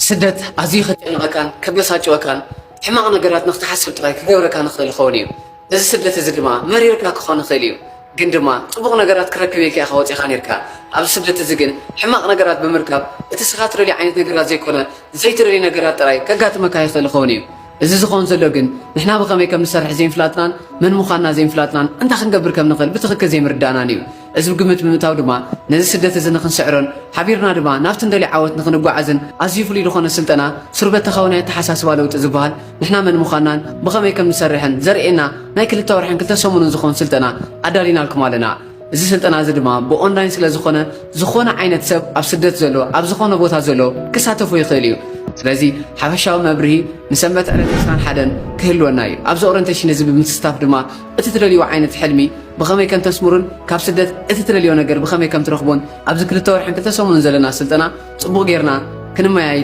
ስደት ኣዝዩ ከጨንቐካን ከበሳጭወካን ሕማቕ ነገራት ንኽትሓስብ ጥራይ ክገብረካ ንኽእል ይኸውን እዩ። እዚ ስደት እዚ ድማ መሪርካ ክኾን ይኽእል እዩ፣ ግን ድማ ጽቡቕ ነገራት ክረክብ ኢልካ ኢኻ ወጺኻ ኔርካ። ኣብዚ ስደት እዚ ግን ሕማቕ ነገራት ብምርካብ እቲ ስኻ ትደልዮ ዓይነት ነገራት ዘይኮነ ዘይትደልዮ ነገራት ጥራይ ከጋጥመካ ይኽእል ይኸውን እዩ። እዚ ዝኸውን ዘሎ ግን ንሕና ብኸመይ ከም ንሰርሕ ዘይምፍላጥናን መን ምዃንና ዘይምፍላጥናን እንታይ ክንገብር ከም ንኽእል ብትኽክል ዘይምርዳእናን እዩ። እዚ ግምት ብምእታው ድማ ነዚ ስደት እዚ ንኽንስዕሮን ሓቢርና ድማ ናብቲ እንደልዮ ዓወት ንኽንጓዓዝን ኣዝዩ ፍሉይ ዝኾነ ስልጠና ሱር በተኻዊ ናይ ኣተሓሳስባ ለውጢ ዝበሃል ንሕና መን ምዃንናን ብኸመይ ከም ንሰርሕን ዘርእየና ናይ ክልተ ወርሕን ክልተ ሰሙንን ዝኾን ስልጠና ኣዳሊናልኩም ኣለና። እዚ ስልጠና እዚ ድማ ብኦንላይን ስለ ዝኾነ ዝኾነ ዓይነት ሰብ ኣብ ስደት ዘሎ ኣብ ዝኾነ ቦታ ዘሎ ክሳተፎ ይኽእል እዩ። ስለዚ ሓፈሻዊ መብርሂ ንሰንበት ዕለት ዕስራን ሓደን ክህልወና እዩ። ኣብዚ ኦረንቴሽን እዚ ብምስታፍ ድማ እቲ ትደልይዎ ዓይነት ሕልሚ ብኸመይ ከም ተስምሩን ካብ ስደት እቲ ትደልዮ ነገር ብኸመይ ከም ትረኽቦን ኣብዚ ክልተ ወርሕን ክልተ ሰሙንን ዘለና ስልጠና ጽቡቕ ጌርና ክንመያይ